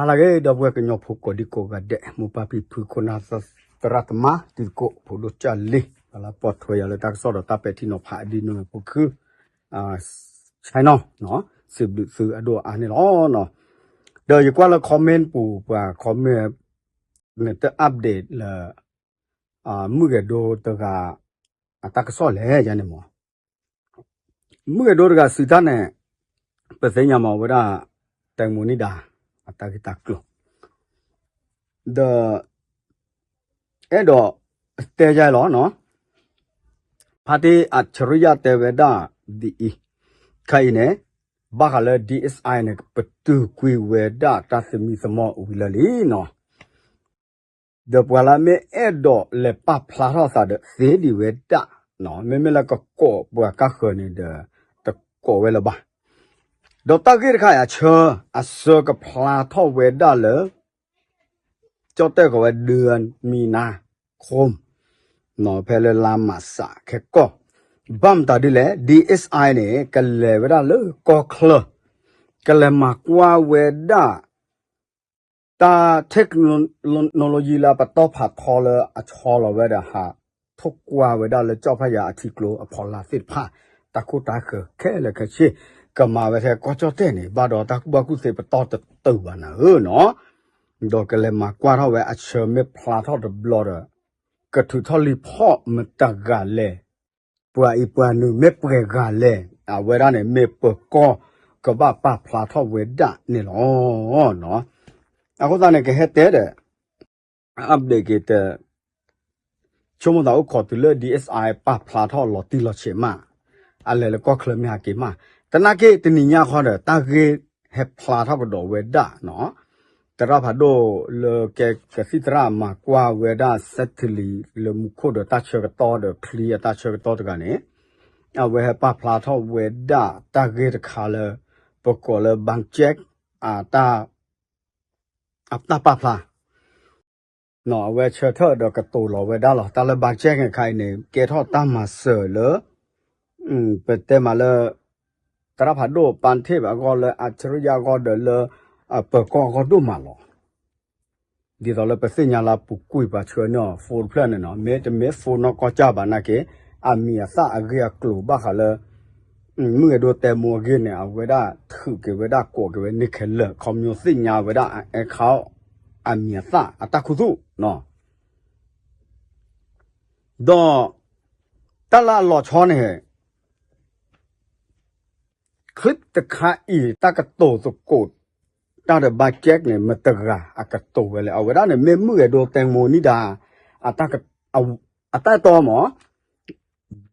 ဟါလၢအဂ့ၤ ဒီပုၢ်ဝဲၢ်ကညီဖိကိးဒံကိးဂၤဒဲး, မိၢ်ပၢ်ဖံဖု ခိၣ်နၢ်သရၣ်သမါ တံၤသကိး ဖိဒိၣ်ကၢ်လံ, ပှၤလၢပိာ်ထွဲယၤလၢတၢ်ကစီၣ်ဒီးတၢ်ပဲာ်ထံနီၤဖးဒ်န့ၣ် ဖိခု ဆဲနီၤ စံးဘျုးသုအဒိၣ်အါန့ၣ်လီၤ. ဒီးယကွၢ်လၢ comment ပူၤ ပှၤ comment န့ၣ် တ update လၢ မုၣ်ဂဲၤဒိတဂၤ အတၢ်ကစီၣ်လဲၣ်ယၤန့ၣ်မး, မုၣ်ဂဲၤဒိတဂၤစံးတၢ်န့ၣ် ပသ့ၣ်ညါမးဝဲဒၣ် တၢ်မိၢ်နံၣ်ဒါ အတၢ်ဂ့ၢ်တၢ်ကျိၤ ဒီး အဲၣ်ဒိးတဲယၤလီၤနီၤ, ဖါတံၢ်အၣ်ဆရံယါတဲဝဲဒၣ် ဒ်အံၤ, ခဲအံၤန့ၣ် ဘၣ်ဃးလၢ DSI န့ၣ် ပတုာ်ကွံာ်ဝဲဒၣ်တၢ်သမံသမိးဝံၤလၢာ်လံနီၤ, ဒီးပှၤလၢမ့ၢ်အဲၣ်ဒိးလဲၤပာ်ဖျါထီၣ်သးဒီးသ့ဒံးဝဲဒၣ်, မ့မ့ၢ်လၢကကိးပှၤကါဃၢၤန့ၣ်ဒီး တကိးဝဲလၢၤဘၣ်. ဒီးတၢ်ဂ့ၢ်တခါအံၤအဆၢ အဆၢကဖျါထီၣ်ဝဲဒၣ်လၢ ကၠီၣ်တဲၣ်ကီးဝဲ ဒၢမံနါခိၣ် ဖဲလၢလါမးစးခဲကီၢ်, ဘၣ်မတၤဒ်လဲၣ် DSI န့ၣ် ကလဲၤဝဲဒၣ်လၢကီၢ်ချၢ, ကလဲၤမၤကွၢ်ဝဲဒၣ် တၢ် technology လၢအပတီၢ်ဖးထီလၢအဆီလီၤဝဲဒီးဟး ထိၣ်ကွၢ်ဝဲဒၣ်လၢကၠီၣ်ဖးယၤအထံကျိအဖီလာ်သ့ၣ်တဖၣ်, တၢ်ခိၣ်တၢ်ဃၢၤခဲလၢာ်ခဲဆ့, ကမၤဝဲထဲကီၢ်ကၠီၣ်တဲၣ်န့ၣ် ဘၣ်ဒီးတၢ်ကူၣ်ဘၣ်ကူၣ်သ့ပတီၢ်တတုာ်ဘၣ်နၤဧၢနီၤ, ဒီးကလဲၤမၤကွၢ်ထီၣ်ဝဲအဆၢမ့ၢ်ဖျါထီၣ်တဘျီဒီး ကထုးထီၣ်လံာ်ဖီၣ်မတၤဂၤလဲၣ်, ပှၤအံၤပှၤနုာ်မ့ၢ်ပှဲၤဂၤလဲၣ်, အဝဲဒၣ်န့ၣ် မ့ၢ်ပၢၤကီၢ်ကဘၣ်ပာ်ဖျါထီၣ်ဝဲဒၣ်န့ၣ်လီၤ. အဃိသတးန့ၣ် ကဟဲတဲဒီး update က့ၤတ ဆိကမိၣ်သးအိၣ်ခိးတုၤလၢ DSI ပာ်ဖျါထီၣ်လီၤတံၢ်လီၤဆဲးမး, အလဲၤလၢကီၢ်ချၢမ့ၢ်ဟးက့ၤမး, သနာ်က့တနံၤညါဃီဒီး တၢ်ဂ့ၢ်ဟဲဖျါထီၣ်ကဒီးဝဲဒၣ်နီၤ, သရၣ်ဖးဒိၣ်လၢကဲကသံၣ်သရၣ်မၤကွၢ်ဝဲဒၣ် စဲးထလံး လၢမူခိၣ်ဒီးတၢ်ဆၢကတီၢ်ဒီးချံအတၢ်ဆၢကတီၢ်တဂၤန့ၣ်, အဝဲဟဲပာ်ဖျါထီၣ်ဝဲဒၣ်တၢ်ဂ့ၢ်တခါလၢ ပကိးလၢ ဘၣ်ကၠဲး အတၢ် အတၢ်ပာ်ဖျါ အဝဲဆၢထၢၣ်ဒီးကတိၤလီၤဝဲဒၣ်လီၤ. တၢ်လၢ ဘၣ်ကၠဲး ခဲခါအံၤန့ၣ် ကဲထီၣ်တၢ်မၤစၢၤလၢ ပတဲမးလၢ သရၣ်ဖးဒိၣ် ပၣ်ထ့ၣ် အဂီၢ် လၢအၣ်ဆရံယါအဂီၢ်ဒီးလၢ ပၢၤကီၢ်အဂီၢ်ဒိၣ်မးလီၤ. ဒ်သိးလၢပသ့ၣ်ညါလၢပူၤကွံာ်ပှၤဆှၢန့ၢ်အီၤ phone တဖျၢၣ်န့ၣ်နီၤ, မ့တမ့ၢ် phone နီၢ်ကီၢ်ကၢ်ဘၣ်နာ်က့ အမံၤအသၣ်အဂ့ၢ်အကျိၤဘၣ်ဃးလၢ မုၢ်ဂဲၤဒိတဲမိၢ်အဂ့ၢ်န့ၣ် အဝဲဒၣ်ထုးက့ၤဝဲဒၣ်ကိးက့ၤဝဲန့ၢ်ခဲလၢာ် ခီဖျိသ့ၣ်ညါဝဲဒၣ် account အမံၤအသၣ်အတၢ်ခူသူၣ်နီၤ. ဒီး တၢ်လၢအလီၤဆီန့ၣ် clip တခါအံၤ တၢ်ကတိၤသကိး တၢ်ဒီး ဘၣ်ကၠဲး န့ၣ် မတၤတဂၤအကတိၤဝဲလဲၣ်. အဝဲဒၣ်န့ၣ် မ့ၢ်မုၢ်ဂဲၤဒိ တဲမိၢ်နံၣ်ဒါ အတၢ်က အ အတၢ်အဲၣ်တီမး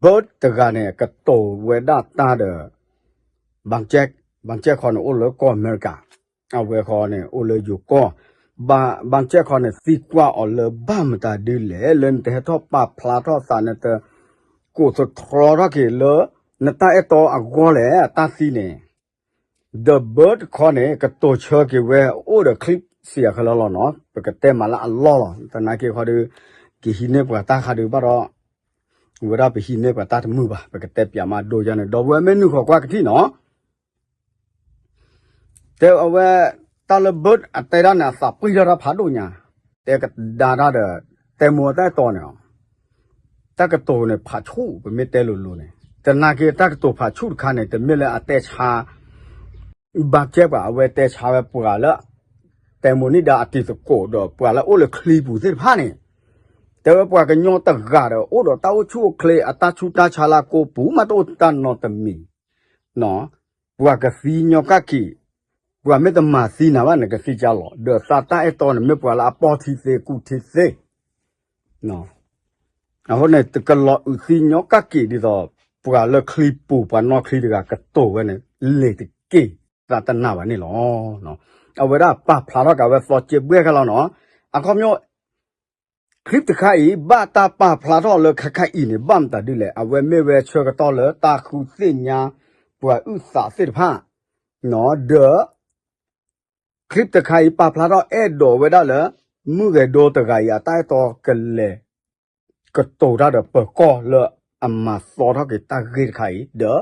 Bird တဂၤန့ၣ် ကတိၤဝဲဒၣ်တၢ်ဒီး ဘၣ်ကၠဲး, ဘၣ်ကၠဲးခီန့ၣ် အိၣ်လၢကီၢ်အမဲရကၤ, အဝဲခီန့ၣ် အိၣ်လၢယိၤကီၢ်, ဘၣ်ကၠဲးခီန့ၣ် သံကွၢ်အီၤလၢဘၣ်မတၤဒ်လဲၣ် လၢနတဟဲထီၣ်ပာ်ဖျါထီၣ်သး နတကိးသတြီထီၣ်က့ၤလၢ နတၢ်အဲၣ်တီအဂီၢ်လဲၣ် အတၢ်သံန့ၣ် ဒီး Bird တခီန့ၣ် ကတိၤဆၢက့ၤဝဲ အိၣ်ဒီး clip စံးအခဲလၢာ်လီၤနီၤ, ပကတဲမးလၢအလီၢ်လီၤ. သနာ်က့ခီဒီး ကဟံးန့ၢ်ပှၤတၢ်ခါဒီးဘၣ်ဒီး ဝဲဒၣ်ပဟံးန့ၢ်ပှၤတၢ်တမုာ်ဘၣ်, ပကတဲပၠးမးဒိယါန့ၣ် ဒီပုၢ်ဝဲၢ်မ့ၢ်နုာ်ဃီၤကွၢ်ကထံၣ်နီၤ. တဲအဝဲ တၢ်လၢ Bird အတဲဒၣ်န့ၣ် အသးပှံၢ်ထီၣ်တၢ်ဖးဒိၣ်ညါ, တဲကဒါတၢ်ဒီး တဲမိၢ်တၢ်အဲၣ်တီန့ၣ် တၢ်ကတိၤန့ၣ် ဖးဆူၣ် ပမ့ၢ်တဲလိၤလိၤန့ၣ် သနာ်က့တၢ်ကတိၤဖးဆူၣ်တခါန့ၣ် တမ့ၢ်လၢအတဲဆါ ဘၣ်ကၠဲးပှၤ အဝဲတဲဆါဝဲပှၤလၢ တဲမိၢ်နံၣ်ဒါအတံၤသကိးဒီး ပှၤလၢအိၣ်လၢချံပူၤသ့ၣ်တဖၣ်န့ၣ် တဲဝဲပှၤကညီတဂၤဒီး အိၣ်ဒီးတၢ်အိၣ်ဆူၣ်အိၣ်ချ့ အတၢ်ဆူးတၢ်ဆါလၢအကိာ်ပူၤ မးတအိၣ်တၢ်နီတမံၤ ပှၤကသံညီကၣ်က့ၤ, ပှၤမ့ၢ်တမၤသံနၤဘၣ်န့ၣ် ကသံကၢ်လီၤ. ဒီးသးတၢ်အဲၣ်တီန့ၣ် မ့ၢ်ပှၤလၢအပီၢ်ထံသ့ကူၣ်ထံသ့ အဃိန့ၣ် တကလီၤအုးသံညီကၣ်က့ၤဒ်သိး ပှၤလၢချံပူၤ ပှၤနီၢ်ချံတဂၤကတိၤဝဲန့ၣ် လ့ၤတက့ၢ် သးတနာ်ဘၣ်န့ၣ်လီၤ. အဝဲဒၣ်ပာ်ဖျါထီၣ်က့ၤဝဲသီကၠ့ဘှဲၣ်ခဲလီၤနီၤ. အခီပညီ clip တခါအံၤ ဘၣ်တၢ်ပာ်ဖျါထီၣ်လၢခဲခါအံၤန့ၣ် ဘၣ်မတၤဒ်လဲၣ်. အဝဲမ့ၢ်ဝဲဆၢကတီၢ်လၢတၢ်ဃုသ့ၣ်ညါ ပှၤအုၣ်သးသ့ၣ်တဖၣ် ဒီး clip တခါအံၤ ပာ်ဖျါထီၣ်အဲၣ်ဒိးဝဲဒၣ်လၢ မုၢ်ဂဲၤဒိတဂၤအံၤ အတၢ်အဲၣ်တီကလဲၤ ကတိၤတၢ်ဒီးပၢၤကီၢ်လၢအမၤသီထီၣ်က့ၤတၢ်ဂ့ၢ်တခါအံၤ ဒီး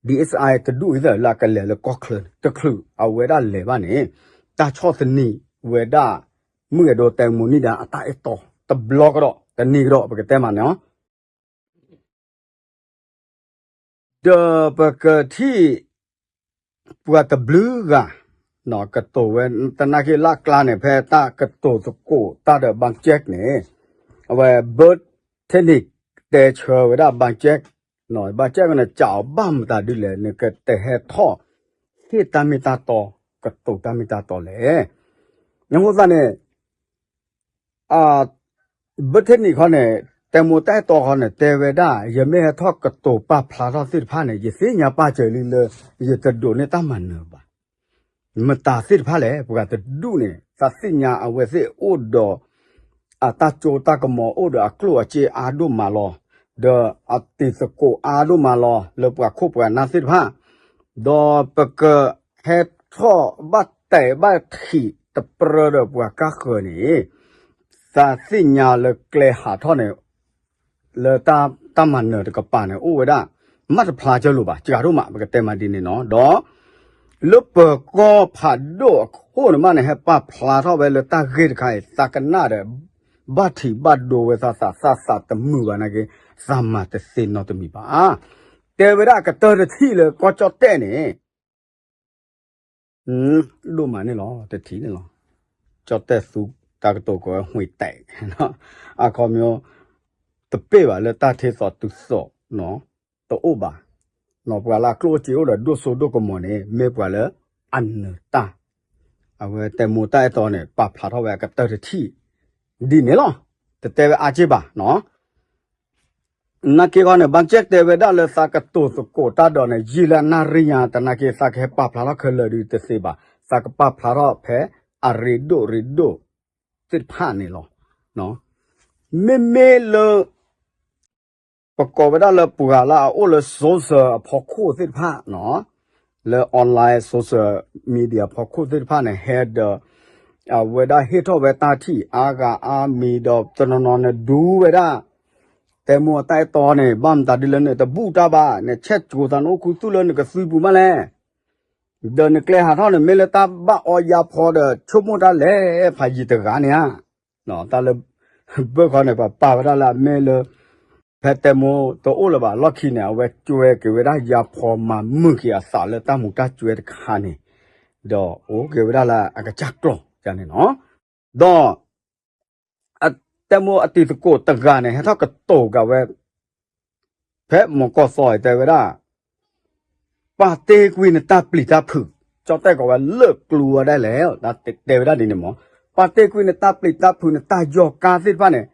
DSI တဒူၣ်အံၤသၢၣ်လၢအကလဲၤလၢကီၢ်ချၢန့ၣ် တချုးအဝဲဒၣ်လဲၤဘၣ်န့ၣ် တၢ်ဆီၣ်သနံးဝဲဒၣ် မုၣ်ကဲၤဒိတဲမိၤနံၣ်ဒါအတၢ်အဲၣ်တီ တဘျီကဒီး တနံၤကဒီး ပကတဲမးန့ၣ်လီၤ. ဒီးပကထံၣ် ပှၤတဘျုးဂၤ ကတိၤဝဲ တနာ်က့လၢအကျါန့ၣ် ဖဲတၢ်ကတိၤသကိးတၢ်ဒီး ဘၣ်ကၠဲၣ်န့ၣ် အဝဲ ဘၢထ့နံၣ် တဲဆၢဝဲဒၣ် ဘၣ်ကၠဲၣ် ဘၣ်ကၠဲၣ်န့ၣ် ကးအီၤဘၣ်မတၤဒ်လဲၣ် နကတဲဟဲထီၣ် ဟ့ၣ်တၢ်မ့ၢ်တၢ်တီ ကတိၤတၢ်မ့ၢ်တၢ်တီလဲၣ်. အဃိသတးန့ၣ် ဘၢထ့နံၣ်ခီန့ၣ် တဲမိၤတၢ်အဲၣ်တီခီန့ၣ် တဲဝဲဒၣ် ယမ့ၢ်ဟဲထီၣ်ကတိၤပာ်ဖျါထီၣ်သ့ၣ်တဖၣ်န့ၣ် ယသ့ၣ်ညါပာ်စၢၤလံလၢ ယတဒိးန့ၢ်တၢ်မၤနၢၤဘၣ်. မတၤသ့ၣ်တဖၣ်လဲၣ် ပှၤတဒူၣ်န့ၣ် သးသ့ၣ်ညါအဝဲသ့ၣ်အိၣ်ဒီး အတၢ်ကၠိတၢ်ကမီၤအိၣ်ဒီးအကျိၣ်အစ့အါဒိၣ်မးလီၤ. ဒီးအတံၤသကိးအါဒိၣ်မးလီၤ လၢပှၤခိၣ်ပှၤနၢ်သ့ၣ်တဖၣ် ဒီးပကဟဲထီၣ်ဘၣ်တဲာ်ဘၣ်ထံးတပြၢဒီးပှၤကါဃၢၤန့ၣ် သးသ့ၣ်ညါလၢကျဲဟးထီၣ်န့ၣ် လၢတၢ်မၤနၢၤတကပၤန့ၣ် အိၣ်ဝဲဒၣ် မ့ၢ်တဖျါကၢလိာ်ဘၣ် စှၤဒိၣ်မး ပကတဲမးဒ်န့ၣ်နီၤ ဒီး လၢပၢၤကီၢ်ဖးဒိၣ်အခိၣ်န့ၣ်မးန့ၣ် ဟဲပာ်ဖျါထီၣ်ဝဲလၢတၢ်ဂ့ၢ်တခါအံၤ သးကနၣ်ဒီး ဘၣ်ထံးဘၣ်ဒိဝဲသးသး သးသးတမုာ်ဘၣ်နာ်က့ သးမၤတသ့နီတမံၤဘၣ်. တဲဝဲဒၣ်အကတၢၢ်တထံၣ်လၢကီၢ်ကၠီၣ်တဲၣ်န့ၣ် ဒိၣ်မးန့ၣ်လီၤ တထံၣ်န့ၣ်လီၤ. ကၠီၣ်တဲၣ်သူတၢ်ကတိၤကိးဝဲ မှံတဲာ် အခီပညီ တပ့ၢ်ဘၣ်လၢတၢ်ထ့သိးတုၤသိး တအိၣ်ဘၣ်. ပှၤလၢအကျိၣ်အိၣ်စ့အိၣ်ဒီးဒိၣ်စိဒိၣ်ကမီၤန့ၣ် မ့ၢ်ပှၤလၢအနၢၤတၢ် အဝဲတဲမိၤတၢ်အဲၣ်တီန့ၣ် ပာ်ဖျါထီၣ်ဝဲအကတၢၢ်တထံၣ် ဒ်န့ၣ်လီၤ. တတဲဝဲအါက့ၢ်ဘၣ်နီၤ နာ်က့ဂီၢ်န့ၣ် ဘၣ်ကၠဲၣ်တဲဝဲဒၣ်လၢသးကတိၤသကိးတၢ်ဒီးန့ၣ် ယံာ်လၢအနၣ်ရံၣ်ညါ တနာ်က့သးကဟဲပာ်ဖျါထီၣ်ခဲလၢာ်ဒုးတသ့ဘၣ်. သးကပာ်ဖျါထီၣ်ဖဲအရ့ဒိၣ်ရ့ဒိၣ်သ့ၣ်တဖၣ်န့ၣ်လီၤ. မ့မ့ၢ်လၢ ပကိးဝဲဒၣ်လၢပှၤလၢအအိၣ်လၢ social အဖီခိၣ်သ့ၣ်တဖၣ်နီၤ လၢ online social media ဖီခိၣ်သ့ၣ်တဖၣ်န့ၣ် ဟဲဒီး အဝဲဒၣ်ဟ့ၣ်ထီၣ်ဝဲတၢ်ထံၣ်အါဂၤအါမံၤဒီးတနီၤနီၤန့ၣ် ဒူဝဲဒၣ် တဲမိၤအတၢ်အဲၣ်တီန့ၣ် ဘၣ်မတၤဒ်လဲၣ်န့ၣ် တဘူၣ်တၢ်ဘၣ် နဆဲးကိၤသးနအိၣ်ခူသူၣ်လၢနကသွံပူၤမးလဲၣ် ဒီးနကျဲဟးထီၣ်န့ၣ် မ့ၢ်လၢတၢ်ဘၣ်အီယၤဖီဒီး ဆိကမိၣ်တၢ်လဲၤဖးယံၤတဂၤန့ၣ်ဧါ. တၢ်လၢ ဘၢၣ်ခီန့ၣ် ပပာ်ဝဲဒၣ်လၢအမ့ၢ်လၢ ဖဲတဲမိၤတအိၣ်လၢၤဘၣ် လီၢ်ခံန့ၣ် အဝဲကွဲက့ၤဝဲဒၣ်ယၤဖီမၤမုာ်က့ၤအသးလၢတၢ်မူးတၢ်ကွဲးတခါန့ၣ် ဒီးအိၣ်က့ၤဝဲဒၣ်လၢအကစၢ်ကျီၢ်န့ၣ်နီၤ. ဒီး တဲမိၤအတံၤသကိးတဂၤန့ၣ် ဟဲထီၣ်ကတိၤက့ၤဝဲ ဖဲမုၢ်ကီၢ်သီအံၤတဲဝဲဒၣ် ပာ်တ့ၢ်ကွံာ်နတၢ်ပျံၤတၢ်ဖုး, ကၠီၣ်တဲၣ်ကိးဝဲလၢကျူဝဲဒၣ်လဲၣ်, တဲဝဲဒၣ်ဒ်န့ၣ်မး, ပာ်တ့ၢ်ကွံာ်နတၢ်ပျံၤတၢ်ဖုး နတၢ်ယီၤကါသ့ၣ်တဖၣ်န့ၣ်,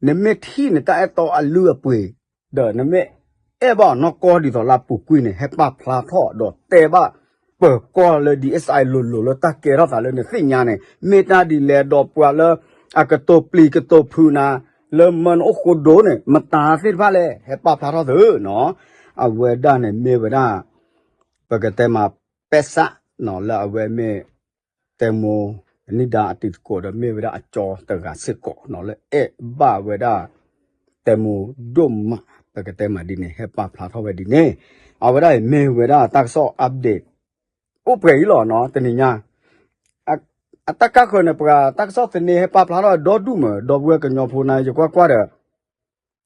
နမ့ၢ်ထံၣ်နတၢ်အဲၣ်တီအလုၢ်အပှ့ၤ, ဒီးနမ့ၢ်အဲၣ်ဘၣ်နီၢ်ကီၢ်ဒ်သိးလၢအပူၤကွံာ်န့ၣ် ဟဲပာ်ဖျါထီၣ်ဒီးတဲဘၣ်ပၢၤကီၢ်လၢ DSI လိၤလိၤလၢတၢ်ကဲထီၣ်သးလၢနသ့ၣ်ညါန့ၣ် မ့ၢ်တၢ်ဒ်လဲၣ်ဒီးပှၤလၢအကတိၤပျံၤကတိၤဖုးနၤ လၢမၢနအိၣ်ဃိဒိၣ်န့ၣ် မတၤသ့ၣ်တဖၣ်လဲၣ် ဟဲပာ်ဖျါထီၣ်သုနီၤ, အဝဲဒၣ်န့ၣ်မ့ၢ်ဝဲဒၣ် ပကတဲမးပဲစးနီၤ လၢအဝဲမ့ၢ် တဲမိၤနံၣ်ဒါအတံၤသကိးဒီးမ့ၢ်ဝဲဒၣ်အကၠီတဂၤစ့ၢ်ကီးနီၤ လၢအဲၣ်ဘၣ်ဝဲဒၣ် တဲမိၤဒိၣ်မး ပကတဲမးဒ်န့ၣ် ဟဲပာ်ဖျါထီၣ်ဝဲဒ်န့ၣ်, အဝဲဒၣ်အံၤမ့ၢ်ဝဲဒၣ်တၢ်ကစီၣ် update အိၣ်ပှဲၤအံၤလီၤနီၤ တနံၤညါ အတၢ်ကါဃၢၤန့ၣ် ပှၤတၢ်ကစီၣ်သန့ဟဲပာ်ဖျါထီၣ်ဒီဒူၣ်မး ဒီပုၢ်ဝဲၢ်ကညီဖိန့ၣ် ယကွၢ်ကွၢ်ဒီး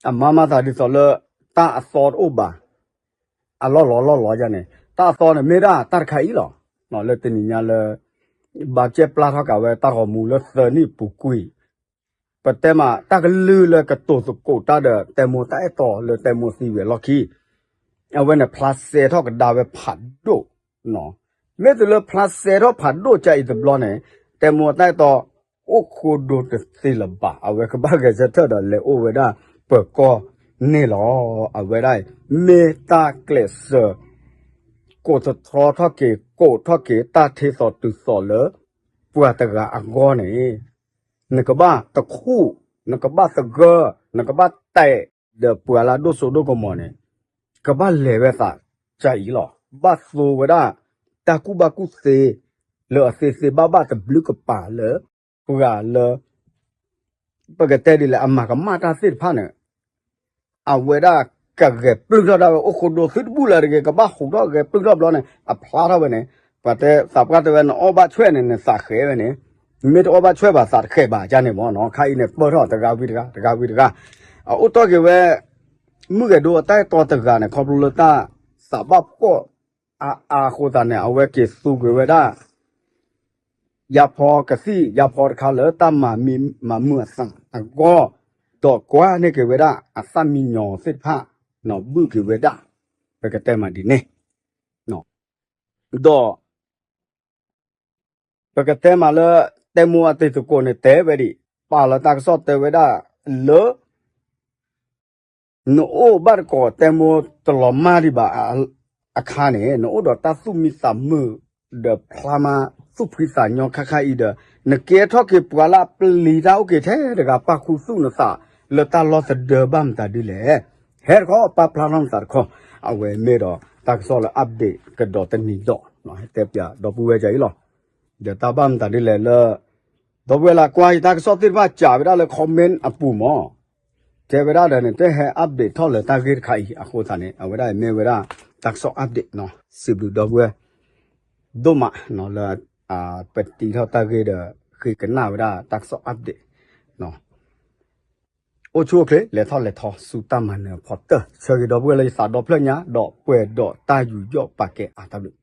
အမၤမၤသးဒ်သိးလၢ တၢ်အသီတအိၣ်ဘၣ်, အလီၢ်လီၤလီၢ်လီၤယါန့ၣ် တၢ်အသီန့ၣ်မ့ၢ်ဒၣ်တၢ်တခါအံၤလီၤ, လၢတနံၤညါလၢ ဘၣ်ကဲပျၢ်ထီၣ်ကးဝဲတၢ်ဂီၤမူလၢသၢနံၣ်ပူၤကွံာ်, ပတဲမးတၢ်ကလုၢ်လၢကတိၤသကိးတၢ်ဒီး တဲမိၤတၢ်အဲၣ်တီလၢတဲမိၤသံဝံၤအလီၢ်ခံ အဝဲန့ၣ်ဖျါစဲထီၣ်ကဒါဝဲဖးဒိၣ်, မ့ၢ်တုၤလၢဖျါစဲထီၣ်ဖးဒိၣ်ကါအံၤတဘျီန့ၣ် တဲမိၤတၢ်အဲၣ်တီ အိၣ်ဃိဒိတသ့လၢၤဘၣ် အဝဲကဘၣ်ဂဲၤဆၢထၢၣ်ဒီးလဲၤအိၣ်ဝဲဒၣ်ပၢၤကီၢ်န့ၣ်လီၤ, အဝဲဒၣ်အံၤ မ့ၢ်တၢ်ကျဲးစၢး ကိးထီထီၣ်က့ၤ ကိးထီၣ်က့ၤတၢ်ထ့သိးတုၤသိးလၢပှၤတဂၤအဂီၢ်န့ၣ် နကဘၣ်တခူၣ်, နကဘၣ်သဂၢၢ်, နကဘၣ်တဲာ်ဒီးပှၤလၢအဒိၣ်စိဒိၣ်ကမီၤန့ၣ် ကဘၣ်လဲၤဝဲသးကါအံၤလီၤ. ဘၣ်သိဝဲဒၣ် တၢ်ကူၣ်ဘၣ်ကူၣ်သ့ လၢအသ့သ့ဘၣ်ဘၣ်တဘျုးကပၤလၢ ပှၤလၢ ပကတဲဒ်လဲၣ် အမၤကမၣ်တၢ်သ့ၣ်တဖၣ်န့ၣ် အဝဲဒၣ်ကဂဲၤပျုၢ်ထီၣ်ဒၣ်ဝဲအိၣ်ဃိဒိသုတဘူၣ်လၢၤတဂ့ၤ ကဘၣ်ဟူးထီၣ်ဂဲၤပျုၢ်ထီၣ်ဘျီန့ၣ် အဖျါထီၣ်ဝဲန့ၣ် ပှၤတဲသးပှၢ်တဲဝဲ နအီၣ်ဘၣ်ဆွဲၣ်န့ၣ် နသးဃဲၤဝဲန့ၣ်, မ့ၢ်တအီၣ်ဘၣ်ဆွဲၣ်ဘၣ်သးတဃဲၤဘၣ်ကန့ၣ်မ့ၢ်နီၤ. ခါအံၤန့ၣ် ပၢၢ်ထီၣ်တဂၤဝံၤတဂၤ တဂၤဝံၤတဂၤ, အအိၣ်တီၢ်က့ၤဝဲ မုၣ်ဂဲၤဒိအတၢ်အဲၣ်တီတဂၤန့ၣ် ခီဖျိလၢတၢ်သးဘၣ်ဖှီၣ်အါအါအဃိသတးန့ၣ် အဝဲက့ၤသူကွံာ်ဝဲဒၣ် ယၤဖီကသံၣ် ယၤဖီတခါလၢတၢ်မၤမုာ်အသးအဂီၢ်, ဒီးကွၢ်န့ၢ်က့ၤဝဲဒၣ်အသၣ်မံညီၤသ့ၣ်တဖၣ် ဘုၣ်က့ၤဝဲဒၣ်, ပကတဲမးဒ်န့ၣ်, ဒီး ပကတဲမးလၢ တဲမိအတံၤသကိးန့ၣ် တဲဝဲဒၣ်, ပာ်လီၤတၢ်ကစီၣ်တဲဝဲဒၣ်လၢ နအိၣ်ဘၣ်တကိးတဲမိတလီၤမၢ်ဒံးဘၣ်အခါန့ၣ် နအိၣ်ဒီးတၢ်သူၣ်မံသးမုာ် ဒီးဖျါမးသူၣ်ဖှံသးညီခါခါအံၤဒီး နကဲထီၣ်က့ၤပှၤလၢအပျံၤတၢ်အိၣ်က့ၤထဲတဂၤ ပာ်ခူသူၣ်နသးလၢတၢ်လီၢ်သဒၢဘၣ်မတၤဒ်လဲၣ်. ဟဲတခီ ပာ်ဖျါထီၣ်နသးတခီ, အဝဲမ့ၢ်ဒီးတၢ်ကစီၣ်လၢ update ကဒီးတနံၤဒီး ဟဲတဲပၠးဒီပုၢ်ဝဲၢ်ကအံၤလီၤ. ဒီးတၢ်ဘၣ်မတၤဒ်လဲၣ်လၢ ဒီပုၢ်ဝဲၢ်လၢကွၢ်ယတၢ်ကစီၣ်သ့ၣ်တဖၣ် ကးဝဲဒၣ်လၢ comment အပူၤမး, တဲဝဲဒၣ်ဒီးန့ၣ် တဟဲ update ထီၣ်လၢတၢ်ဂ့ၢ်တခါအံၤအဃိသတးန့ၣ် အဝဲဒၣ်မ့ၢ်ဝဲဒၣ်တၢ်ကစီၣ် update နီၤ. စံးဘျုးဒီပုၢ်ဝဲၢ်ဒိၣ်မးနီၤလၢ ပတံထီၣ်တၢ်ဂ့ၢ်ဒီး ဃ့ကနၣ်ဝဲဒၣ်တၢ်ကစီၣ် update အိၣ်ဆူၣ်အိၣ်ချ့ လဲၤထီၣ်လဲၤထီဆူတၢ်မၤနၢၤအဖီတၢၢ် ဆၢဂ့ၤဒီပုၢ်ဝဲၢ်လၢယသးဒီဖျၢၣ်ညါ ဒီးပှဲၤဒီးတၢ်ယူးယီၣ်ပာ်ကဲအါတၢ်ဘျုး